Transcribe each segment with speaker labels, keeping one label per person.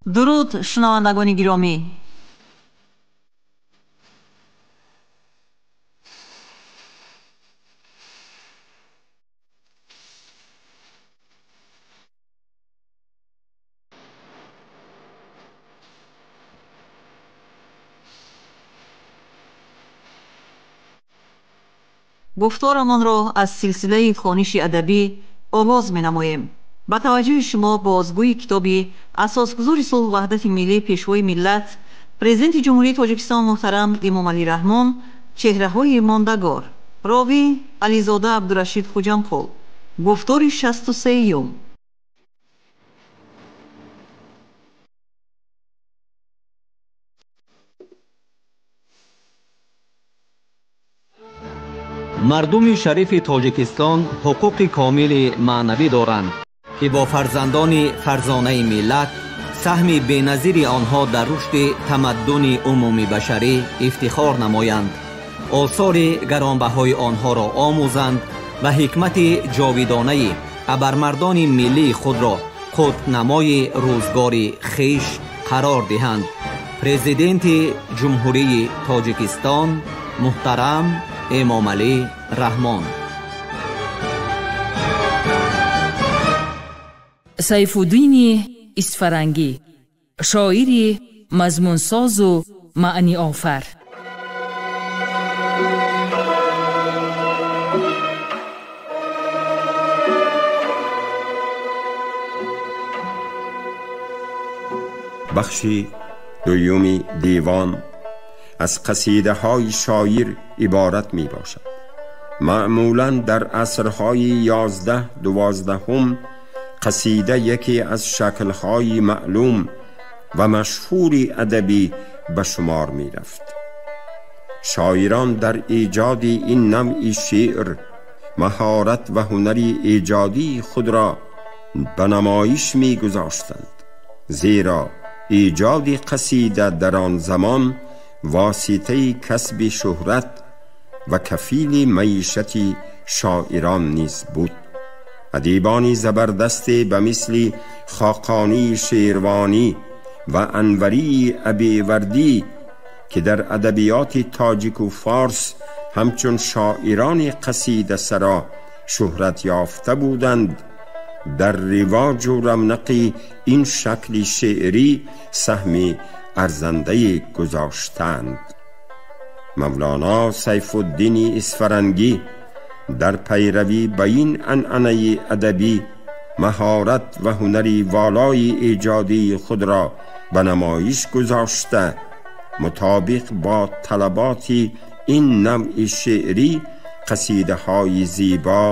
Speaker 1: Дуруд, шунавандагони гиромӣ. Гуфторамонро аз силсилаи хониши адабӣ оғоз менамоем. Ба таваҷҷӯҳи шумо бозгӯи китоби Асосгузори сулҳу ваҳдати миллӣ, Пешвои миллат, Президенти Ҷумҳурии Тоҷикистон муҳтарам Эмомалӣ Раҳмон «Чеҳраҳои мондагор». Ровӣ Ализода Абдурашид Хуҷамқул. Гуфтори 63-юм.
Speaker 2: Мардуми шарифи Тоҷикистон ҳуқуқи комили маънавӣ доранд, ки бо фарзандони фарзонаи миллат саҳми беназири онҳо дар рушди тамаддуни умумибашарӣ ифтихор намоянд, осори гаронбаҳои онҳоро омӯзанд ва ҳикмати ҷовидонаи абармардони миллии худро қутбнамои рӯзгори хеш қарор диҳанд. Президенти Ҷумҳурии Тоҷикистон муҳтарам Эмомалӣ Раҳмон.
Speaker 3: Сайфуддини Исфарангӣ, шоири мазмунсозу маъниофар.
Speaker 4: Бахши дуюми девон аз қасидаҳои шоир иборат мебошад. Маъмулан дар асрҳои 11-12 қасида яке аз шаклҳои маълум ва машҳури адабӣ ба шумор мерафт. Шоирон дар эҷоди ин навъи шеър маҳорат ва ҳунари эҷодии худро ба намоиш мегузоштанд, зеро эҷоди қасида дар он замон воситаи касби шӯҳрат ва кафили маишати шоирон низ буд. Адибони забардасте ба мисли Хоқонии Шервонӣ ва Анварии Абивардӣ, ки дар адабиёти тоҷику форс ҳамчун шоирони қасидасаро шӯҳрат ёфта буданд, дар ривоҷу равнақи ин шакли шеърӣ саҳми арзандае гузоштанд. Мавлоно Сайфуддини Исфарангӣ дар пайравӣ ба ин анъанаи адабӣ маҳорат ва ҳунари волои эҷодии худро ба намоиш гузошта, мутобиқ бо талаботи ин навъи шеърӣ қасидаҳои зебо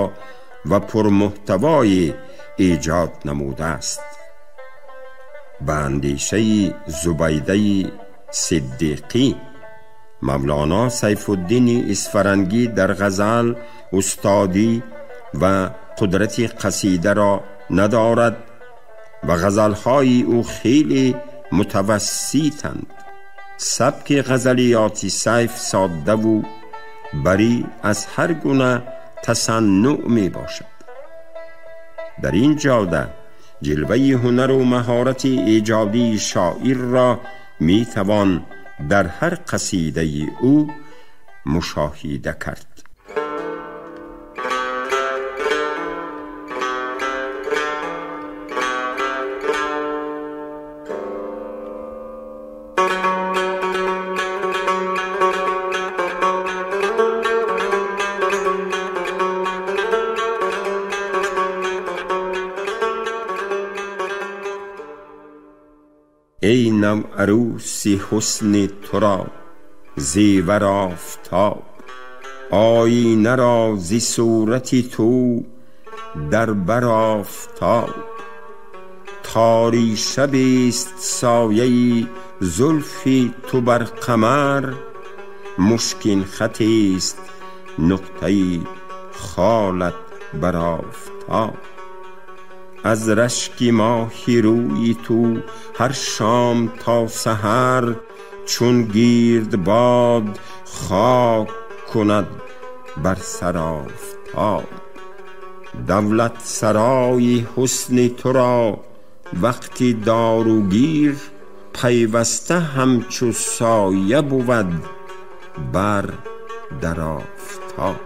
Speaker 4: ва пурмуҳтавое эҷод намудааст. Ба андешаи Зубайдаи Сиддиқӣ, Мавлоно Сайфуддини Исфарангӣ дар ғазал устодӣ ва қудрати қасидаро надорад ва ғазалҳои ӯ хеле мутавасситанд. Сабки ғазалиёти Сайф соддаву барӣ аз ҳар гуна тасаннуъ мебошад. Дар ин ҷода ҷилваи ҳунару маҳорати эҷодии шоирро метавон дар ҳар қасидаи ӯ мушоҳида кард. Эй навъарӯси ҳусни туро зевар офтоб, оина ро зи сурати ту дар бар офтоб. Тори шабест сояи зулфи ту бар қамар, мушкин хатест нуқтаи холат бар офтоб. Аз рашки моҳи рӯи ту ҳар шом то саҳар, чун гирдбод хок кунад бар сар офтоб. Давлат сарои ҳусни туро وقتی داروگیر پیوسته همچو سایه بود بر در آفتاب.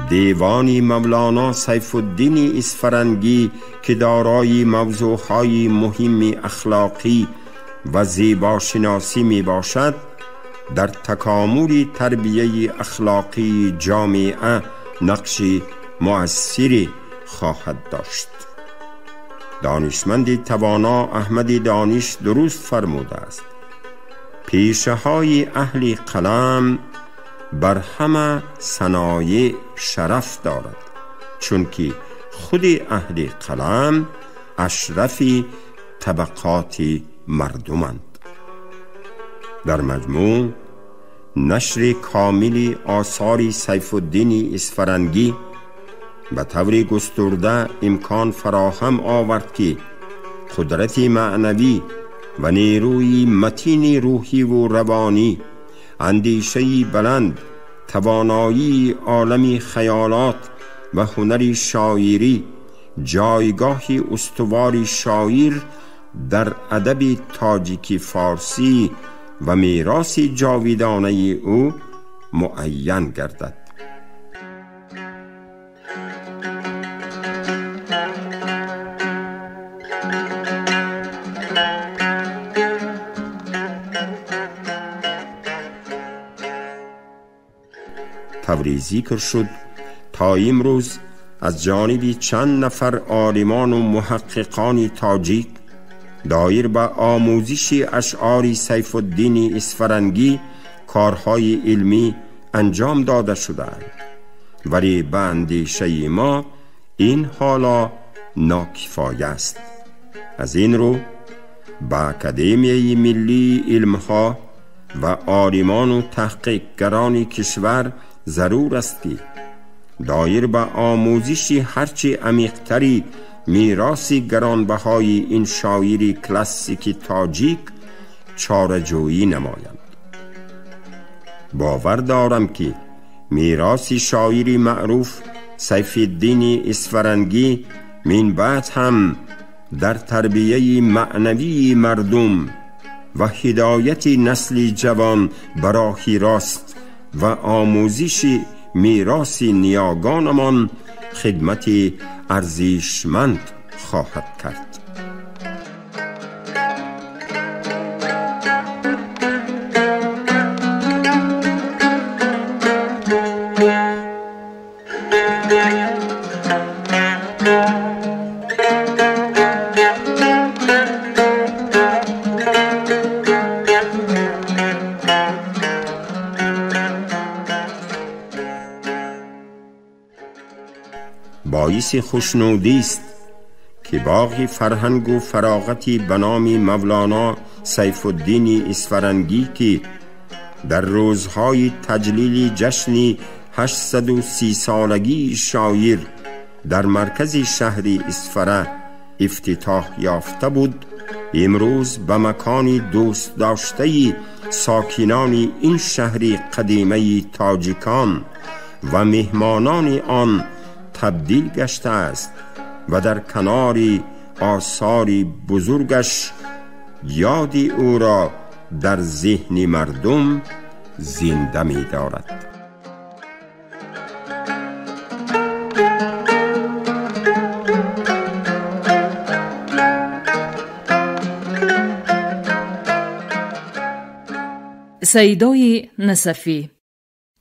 Speaker 4: دیوانی مولانا سیف الدین اسفرنگی که دارای موضوعهای مهم اخلاقی و زیباشناسی می باشد، در تکامل تربیه اخلاقی جامعه نقش مؤثری خواهد داشت. دانشمند توانا احمد دانش درست فرموده است: پیشه های اهل قلم بر همه صنایع شرف دارد، چون که خود اهل قلم اشرف طبقات مردمند. در مجموع نشر کامل آثار سیف الدین اسفرنگی به طور گسترده امکان فراهم آورد که قدرت معنوی و نیروی متین روحی و روانی، اندیشه بلند، توانایی عالم خیالات و هنر شاعری، جایگاه استوار شاعر در ادب تاجیکی فارسی و میراث جاویدانه او معین گردد. طوری ذکر شد تا امروز از جانب چند نفر عالمان و محققان تاجیک دایر به آموزش اشعار سیف الدین اسفرنگی کارهای علمی انجام داده شدند، ولی به اندیشه ما این حالا ناکفایه است. از این رو به اکادمی ملی علمها و عالمان و تحقیقگران کشور ضرور است که دایر به آموزش هرچی عمیق‌تری میراث گرانبهای این شاعر کلاسیک تاجیک چاره‌جویی نمایند. باور دارم که میراث شاعر معروف سیف الدین اسفرنگی من بعد هم در تربیه معنوی مردم و هدایت نسل جوان به راه راست و آموزش میراث نیاگانمان خدمت ارزشمند خواهد کرد. باعث خوشنودی است که باغ فرهنگ و فراغتی به نام مولانا سیف الدین اسفرنگی که در روزهای تجلیل جشن 830 سالگی شاعر در مرکز شهر اسفره افتتاح یافته بود، امروز به مکان دوست داشته ساکنان این شهر قدیمه تاجیکان و مهمانان آن تبدیل گشته است و در کنار آثار بزرگش یاد او را در ذهن مردم زنده می دارد.
Speaker 3: سیدای نصفی،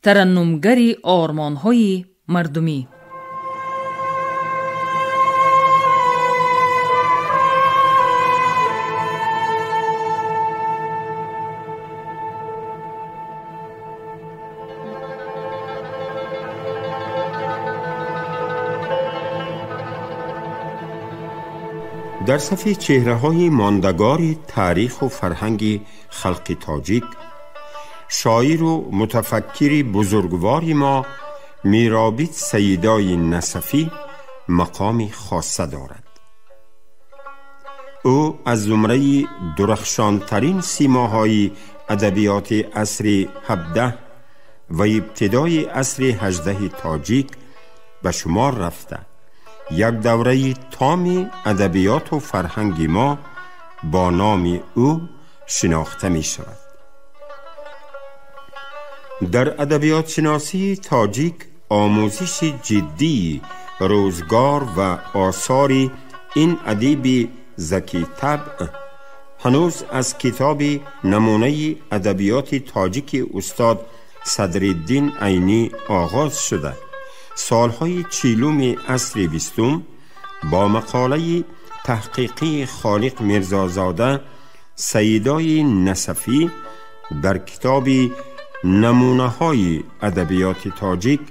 Speaker 3: ترنمگری آرمان‌های مردمی.
Speaker 4: در صف چهره‌های ماندگار تاریخ و فرهنگ خلق تاجیک، شاعر و متفکر بزرگوار ما میرابط سیدای نصفی مقام خاصه دارد. Ӯ аз зумраи дурахшонтарин симоҳои адабиёти асри 17 ва ибтидои асри 18 тоҷик ба шумор рафта, як давраи томи адабиёту фарҳанги мо бо номи ӯ шинохта мешавад. Дар адабиётшиносии тоҷик омӯзиши ҷиддии рӯзгор ва осори ин адиби закитабъ ҳанӯз аз китоби намунаи адабиёти тоҷики устод Садриддин Айнӣ оғоз шуда, солҳои 40-уми асри 20 бо мақолаи таҳқиқии Холиқ Мирзозода Саидои Насафӣ дар китоби намунаҳои адабиёти тоҷик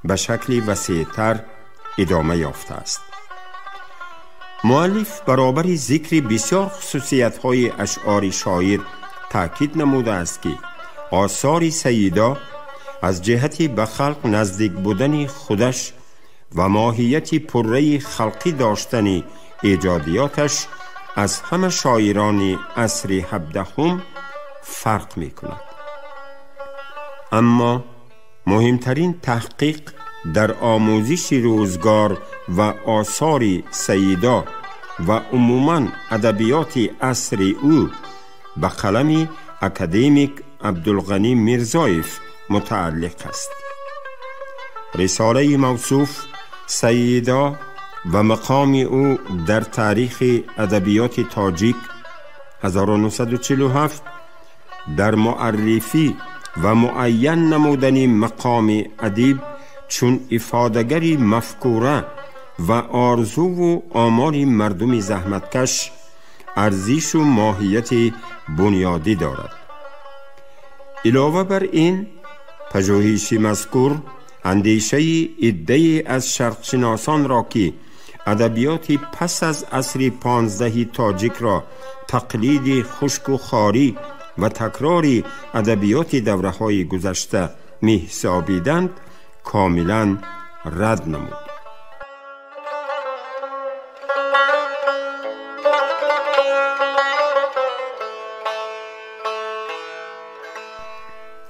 Speaker 4: ба шакли васеътар идома ёфтааст. Муаллиф баробари зикри бисёр хусусиятҳои ашъори шоир таъкид намудааст, ки осори Саидо аз ҷиҳати ба халқ наздик будани худаш ва моҳияти пурраи халқӣ доштани эҷодиёташ аз ҳама шоирони асри 17 фарқ мекунад. Аммо муҳимтарин таҳқиқ дар омӯзиши рӯзгор ва осори Саидо ва умуман адабиёти асри ӯ ба қалами академик Абдулғанӣ Мирзоев мутааллиқ аст. Рисолаи мавсуф Саидо ва мақоми ӯ дар таърихи адабиёти тоҷик 1947 дар муаррифӣ ва муайян намудани мақоми адиб чун ифодагари мафкура ва орзуву омоли мардуми заҳматкаш арзишу моҳияти бунёдӣ дорад. Илова бар ин, пажӯҳиши мазкур андешаи иддае аз шарқшиносонро, ки адабиёти пас аз асри 15 тоҷикро тақлиди хушку хорӣ ва такрори адабиёти давраҳои гузашта меҳисобиданд, комилан рад намуд.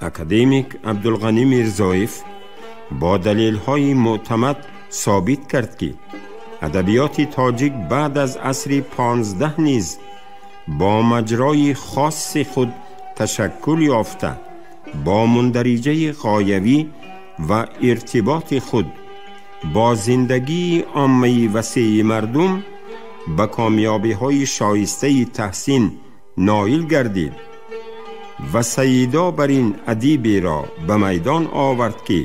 Speaker 4: Академик Абдулғанӣ Мирзоев бо далелҳои мӯътамад собит кард, ки адабиёти тоҷик баъд аз асри 15 низ бо маҷрои хоси худ ташаккул ёфта, бо мундариҷаи ғоявӣ ва иртиботи худ бо зиндагии оммаи васеи мардум ба комёбиҳои шоистаи таҳсин ноил гардид ва Саидо бар ин адиберо ба майдон овард, ки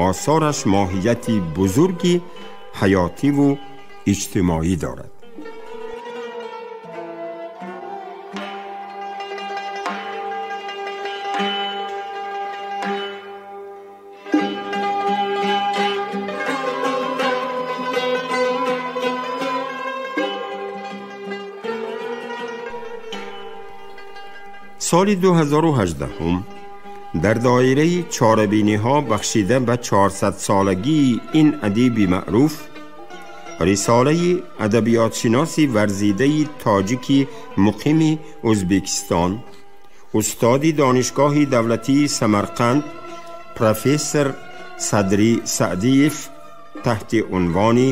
Speaker 4: осораш моҳияти бузурги ҳаётиву иҷтимоӣ дорад. Соли 2018 дар доираи чорабиниҳо бахшида ба 400-солагии ин адиби маъруф, рисолаи адабиётшиноси варзидаи тоҷики муқими Ӯзбекистон, устоди Донишгоҳи давлатии Самарқанд, профессор Садри Саъдиев таҳти унвони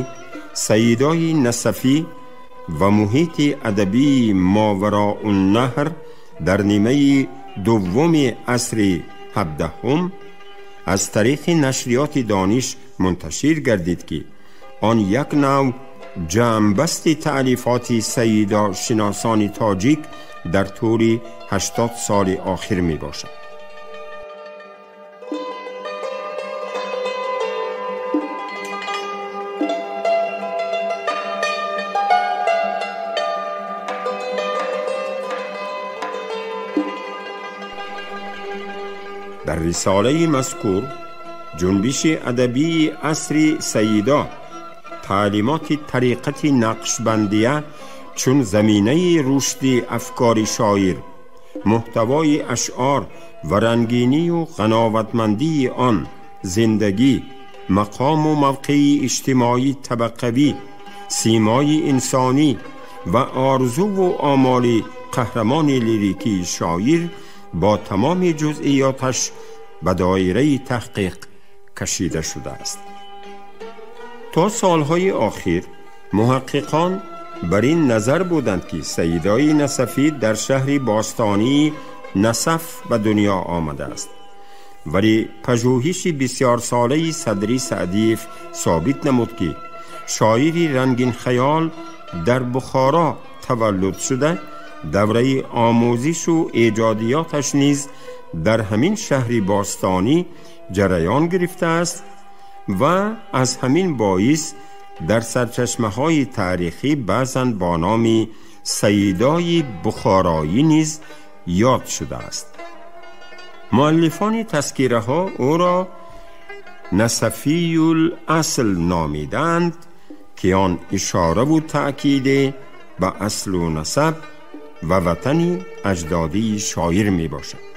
Speaker 4: Саидои Насафӣ ва муҳити адабии Мовароуннаҳр дар нимаи дуввуми асри 17 аз тариқи нашриёти Дониш мунташир гардид, ки он як нав ҷамъбасти таълифоти саидошиносони тоҷик дар тӯли 80 соли охир мебошад. Дар рисолаи мазкур ҷунбиши адабии асри Саидо, таълимоти тариқати Нақшбандия чун заминаи рушди афкори шоир, муҳтавои ашъор ва рангинию ғановатмандии он, зиндагӣ, мақому мавқеи иҷтимоӣ табақавӣ, симои инсонӣ و آرزو و آمال قهرمان لیریکی شاعر با تمام جزئیاتش به دایره تحقیق کشیده شده است. تا سالهای آخر محققان بر این نظر بودند که سیدای نسفی در شهر باستانی نسف به دنیا آمده است، ولی پژوهش بسیار ساله صدری سعدیف ثابت نمود که شاعر رنگین خیال در بخارا تولد شده، دوره آموزش و ایجادیاتش نیز در همین شهر باستانی جریان گرفته است و از همین باعث در سرچشمه های تاریخی بعضاً با نام سیدای بخارایی نیز یاد شده است. مؤلفان تذکره ها او را نسفی الاصل نامیدند که آن اشاره و تأکید به اصل و نسب و وطن اجدادی شاعر می باشد.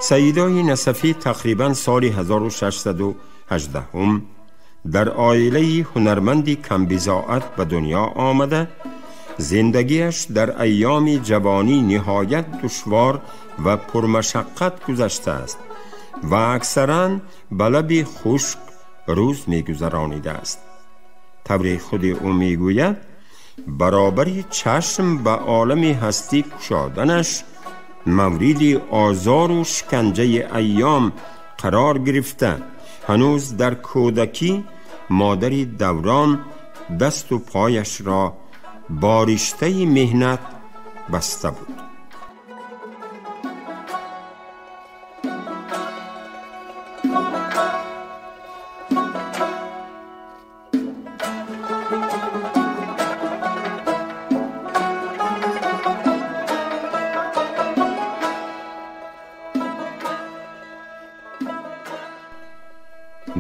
Speaker 4: سیدای نسفی تقریبا سال 1618 در عائله هنرمندی کم بضاعت به دنیا آمده. زندگیش در ایام جوانی نهایت دشوار و پرمشقت گذشته است و اکثرا به لب خشک روز می‌گذرانیده است. طبع خود او میگوید برابر چشم به عالم هستی کشادنش مورد آزار و شکنجه ایام قرار گرفته. هنوز در کودکی مادر دوران دست و پایش را با رشته مهنت بسته بود.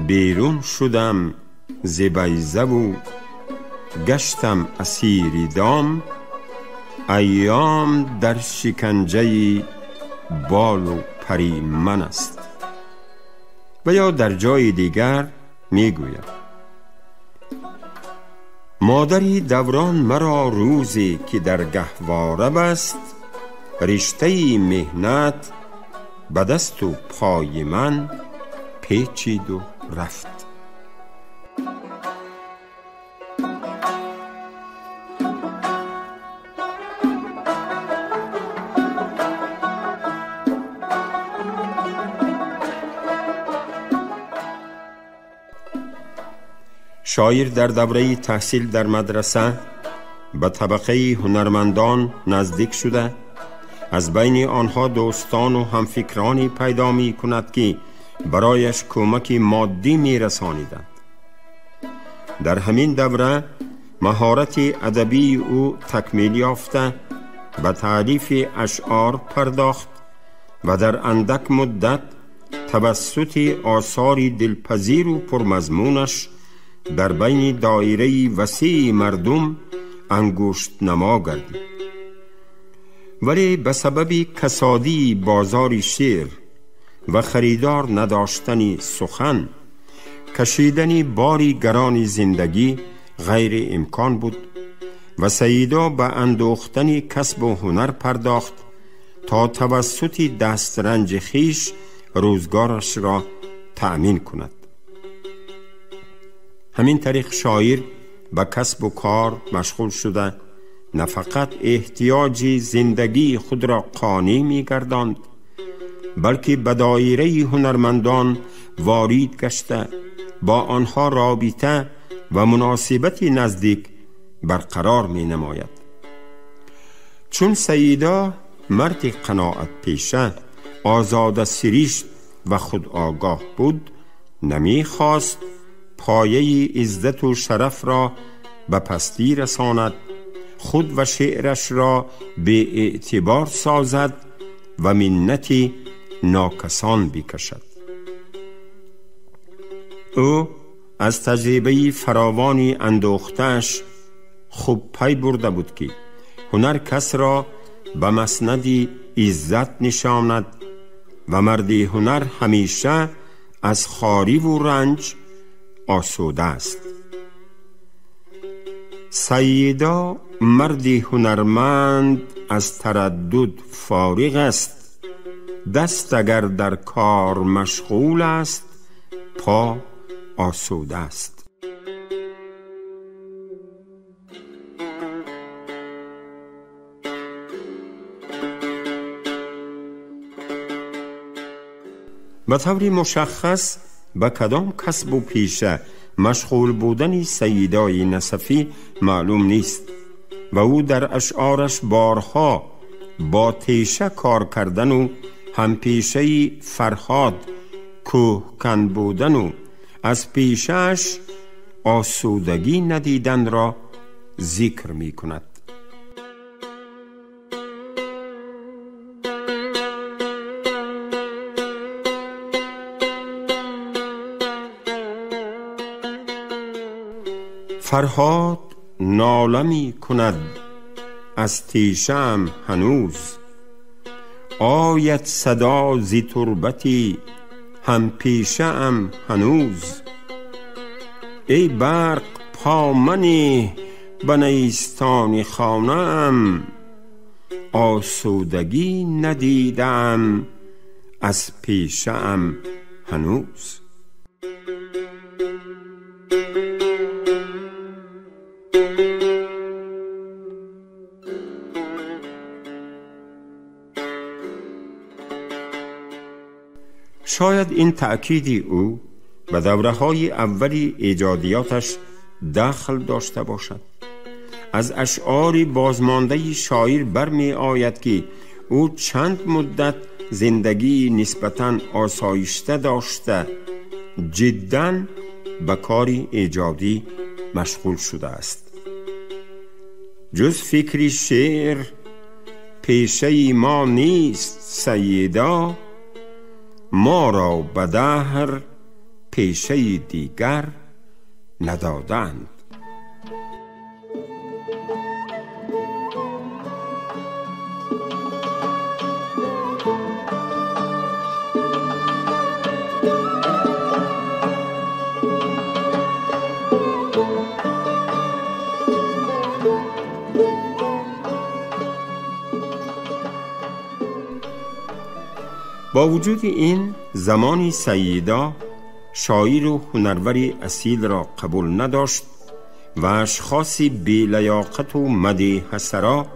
Speaker 4: بیرون شدم ز بیضه و گشتم اسیر دام، ایام در شکنجه بال و پری من است. و یا در جای دیگر میگوید مادری دوران مرا روزی که در گهواره بست، رشته مهنت به دست و پای من پیچید و رفت. شاعر در دوره تحصیل در مدرسه به طبقه هنرمندان نزدیک شده، از بین آنها دوستان و همفکرانی پیدا می کند که برایش کمک مادی می رسانیدند. در همین دوره مهارت ادبی او تکمیل یافته، به تألیف اشعار پرداخت و در اندک مدت توسط آثار دلپذیر و پرمضمونش در بین دایره وسیع مردم انگشت نما گردید. ولی به سبب کسادی بازار شعر و خریدار نداشتن سخن، کشیدن باری گران زندگی غیر امکان بود و سیدا به اندوختن کسب و هنر پرداخت تا توسط دسترنج خویش روزگارش را تأمین کند. همین طریق شاعر به کسب و کار مشغول شده، نه فقط احتیاج زندگی خود را قانع می گرداند، بلکه به دایره هنرمندان وارد گشته، با آنها رابطه و مناسبت نزدیک برقرار می نماید. چون سیدا مرد قناعت پیشه، آزاده سرشت و خود آگاه بود، نمی خواست پایه عزت و شرف را به پستی رساند، خود و شعرش را به اعتبار سازد و منت ناکسان بکشد. او از تجربه فراوانی اندوختش خوب پی برده بود که هنر کس را به مسند عزت نشاند و مرد هنر همیشه از خواری و رنج آسوده است. سیدا مرد هنرمند از تردد فارغ است، دست اگر در کار مشغول است پا آسوده است. به طور مشخص به کدام کسب و پیشه مشغول بودن سیدای نسفی معلوم نیست و او در اشعارش بارها با تیشه کار کردن و هم پیشه فرهاد کوهکن بودن و از پیشه‌اش آسودگی ندیدن را ذکر می کند. فرهاد ناله می کند از تیشه‌ام هنوز، آید صدا ز تربتی هم پیشه‌ام هنوز. ای برق پا منه به نیستان خانه‌ام، آسودگی ندیدم از پیشه‌ام هنوز. شاید این تأکید او به دوره‌های اولی ایجادیاتش دخل داشته باشد. از اشعار بازمانده شاعر برمی آید که او چند مدت زندگی نسبتاً آسایشته داشته، جداً به کار ایجادی مشغول شده است. جز فکر شعر پیشه ما نیست سیدا، ما را به دهر پیشه دیگر ندادند. با وجود این زمانی سیدا شاعر و هنرور اصیل را قبول نداشت و اشخاص بی‌لیاقت و مدیحه‌سرا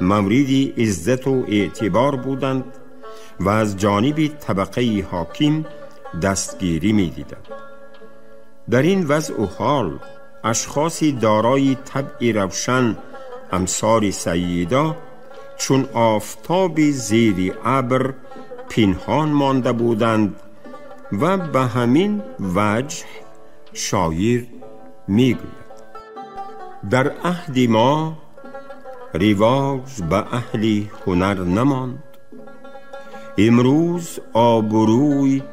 Speaker 4: مورد عزت و اعتبار بودند و از جانب طبقه حاکم دستگیری می‌دیدند. در این وضع و حال اشخاص دارای طبع روشن امثال سیدا چون آفتاب زیر ابر پنهان مانده بودند و به همین وجه شاعر میگوید: در عهد ما رواج به اهل هنر نماند، امروز آبروی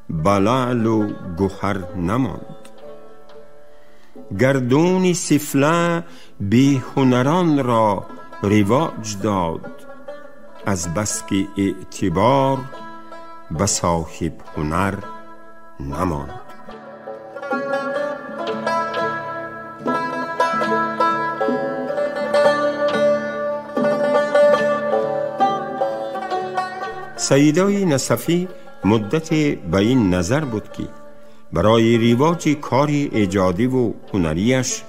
Speaker 4: به لعل و گهر نماند. گردون سفله بی هنران را رواج داد، از بس که اعتبار به صاحب هنر نماند. سیدای نسفی مدت به این نظر بود که برای رواج کار ایجادی و هنریش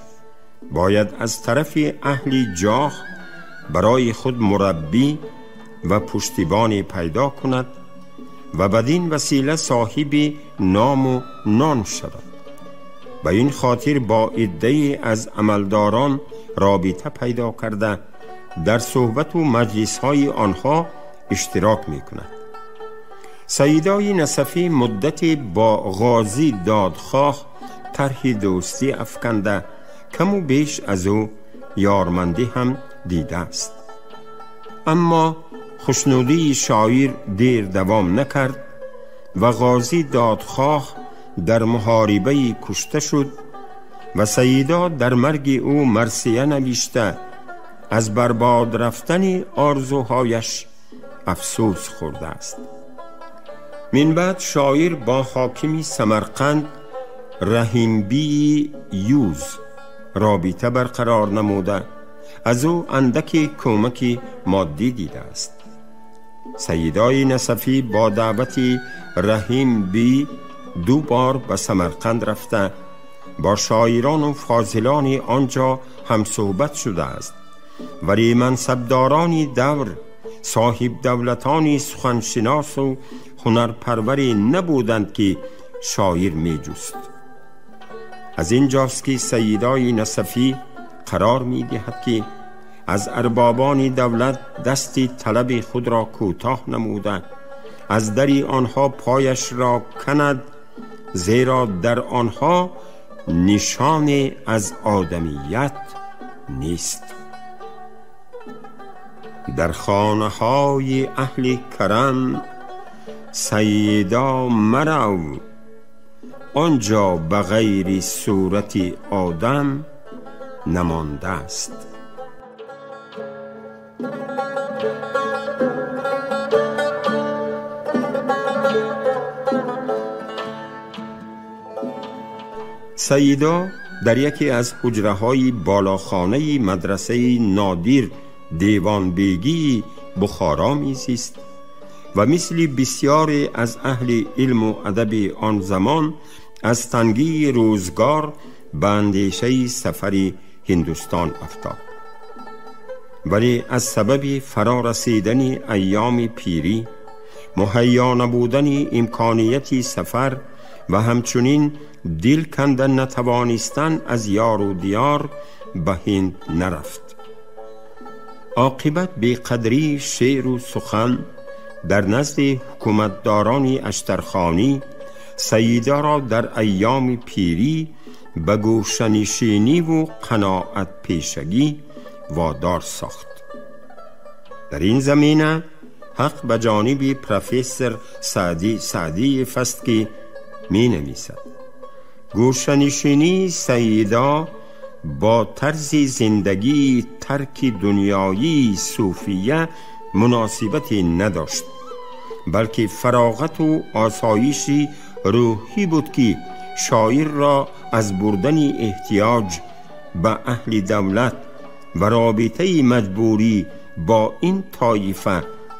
Speaker 4: باید از طرف اهل جاه برای خود مربی و پشتیبان پیدا کند و بدین وسیله صاحب نام و نان شود. به این خاطر با عده‌ای از عملداران رابطه پیدا کرده در صحبت و مجلس‌های آنها اشتراک می‌کند. سیدای نسفی مدت با غازی دادخواه طرح دوستی افکنده کم و بیش از او یارمندی هم دیده است. اما خوشنودی شاعر دیر دوام نکرد و غازی دادخواه дар муҳорибаи кушта шуд ва Сайидо дар марги ӯ марсия навишта аз барбод рафтани орзуҳояш афсӯс хӯрдааст. Мин баъд шоир бо ҳокими Самарқанд Раҳимбии Юз робита барқарор намуда аз ӯ андаки кӯмаки моддӣ дидааст. Сайидои Насафӣ бо даъвати Раҳимбӣ ду бор ба Самарқанд рафта бо шоирону фозилони он ҷо ҳамсӯҳбат шудааст, вале мансабдорони давр соҳибдавлатони суханшиносу ҳунарпарваре набуданд, ки шоир меҷуст. Аз ин ҷост, ки Сайидои Насафӣ қарор медиҳад, ки аз арбобони давлат дасти талаби худро кӯтоҳ намуда аз дари онҳо пояшро канад, зеро дар онҳо нишоне аз одамият нест. Дар хонаҳои аҳли карам Сайидо марав, он ҷо ба ғайри сурати одам намондааст. Сайидо дар яке аз ҳуҷраҳои болохонаи мадрасаи Нодир Девонбегии Бухоро мезист ва мисли бисёре аз аҳли илму адаби он замон аз тангии рӯзгор ба андешаи сафари Ҳиндустон афтод. Вале аз сабаби фаро расидани айёми пирӣ, муҳайё набудани имконияти сафар ва ҳамчунин дил канда натавонистан аз ёру диёр ба Ҳинд нарафт. Оқибат беқадрии шеъру сухан дар назди ҳукуматдорони аштархонӣ Сайидоро дар айёми пирӣ ба гӯшанишиниву қаноатпешагӣ водор сохт. Дар ин замина ҳақ ба ҷониби профессор Саъдӣ Саъдиев аст, ки менависад: гӯшанишинии Сайидо бо тарзи зиндагии тарки дунёии суфия муносибате надошт, балки фароғату осоиши рӯҳӣ буд, ки шоирро аз бурдани эҳтиёҷ ба аҳли давлат ва робитаи маҷбурӣ бо ин тоифа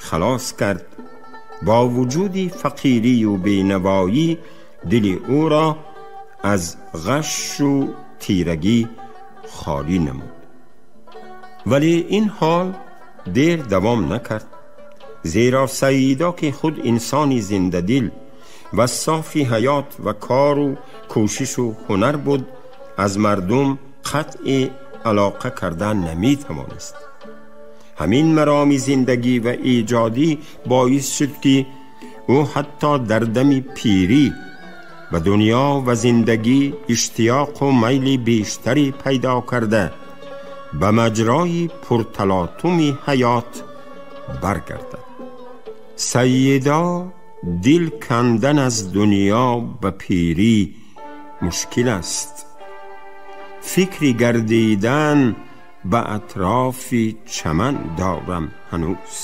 Speaker 4: халос кард. Бо вуҷуди фақирию бенавоӣ дили ӯро аз ғашу тирагӣ холӣ намуд. Вале ин ҳол дер давом накард, зеро Сайидо, ки худ инсони зиндадил ва софи ҳаёт ва кору кӯшишу ҳунар буд, аз мардум қатъи алоқа кардан наметавонист. Ҳамин мароми зиндагӣ ва эҷодӣ боис шуд, ки ӯ ҳатто дар дами пирӣ ба дунё ва зиндагӣ иштиёқу майли бештаре пайдо карда ба маҷрои пурталотуми ҳаёт баргардад. Сайидо дил кандан аз дунё ба пирӣ мушкил аст. Фикри гардидан ба атрофи чаман дорам ҳанӯз.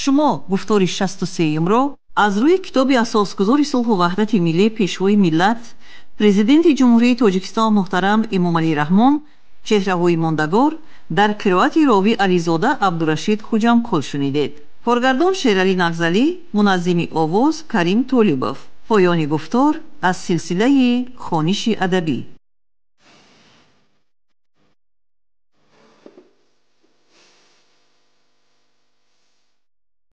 Speaker 1: Шумо гуфтори 63-юмро аз рӯи китоби асосгузори сулҳу ваҳдати миллӣ, Пешвои миллат, Президенти Ҷумҳурии Тоҷикистон муҳтарам Эмомалӣ Раҳмон «Чеҳраҳои мондагор» дар қироати ровӣ Ализода Абдурашид Хуҷамкул шунидед. Коргардон Шералӣ Нағзалӣ, муназзими овоз Карим Толибов. Поёни гуфтор аз силсилаи хониши адабӣ.